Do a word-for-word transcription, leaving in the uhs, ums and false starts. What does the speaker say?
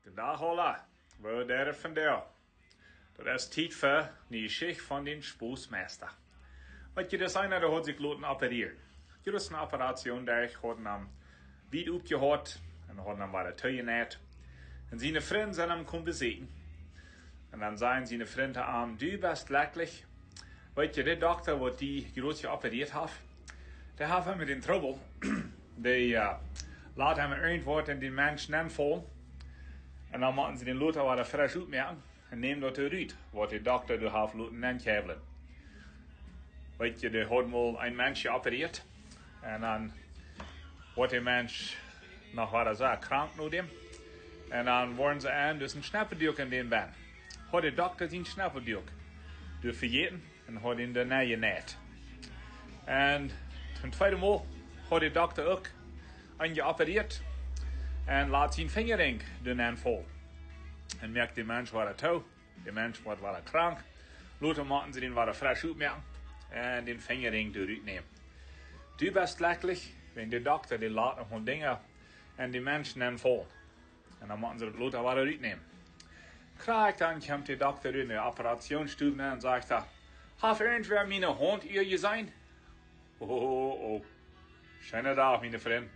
Dän Dach aula, woo deit et vondoag? Daut es Tiet fa de Jeschicht von dän Spoosmeista. Weet jie, daut es eena, dee haud sikj loten operieren. Daut es eene Operation, dee ekj haud am wiet opjehoat un haud am wada toojeneit. Un siene Frind sent am komen besieekjen. Un dan säden siene Frind to am: "Du best jlekjlich. Weet jie, de Dokta, waut die jrods jeopereet haft, dee haft emma dän Trubbel. Dee, äh, lat emma irjentwaut en dän Mensch nenfaulen. Un dan motten see dän lota wada fresch opmoaken un nämen daut rut, waut de Dokta doa haft loten nenkjäwlen." Weet jie, dee haud mol een Mensch jeopereet. Un dan wort de Mensch noch wada soo krank no däm. Un dan worden see aun, daut een Schneppeldüak en dän benn. Haud de Dokta sien Schneppeldüak doa vejäten un haud am doa nenjeneit. Un daut tweede Mol haud de Dokta uk aun jeopereet un lat sien Finjarinj doa nenfaulen. Un moakt dän Mensch wada too. De Mensch wort wada krank. Lota motten see dän wada fresch opmoaken un dän Finjarinj doa rutnämen. Du best jlekjlich, wiels de Dokta, dee lat noch mol Dinja en dän Mensch nenfaulen. Un dan motten see daut lota wada rutnämen. Krakjt dan kjemt de Dokta ut de Operationsstow un sajcht hee: "Haft irjentwäa miene Haunt hia jeseenen?" Oh, oh, oh. Scheena Dach, miene Frind.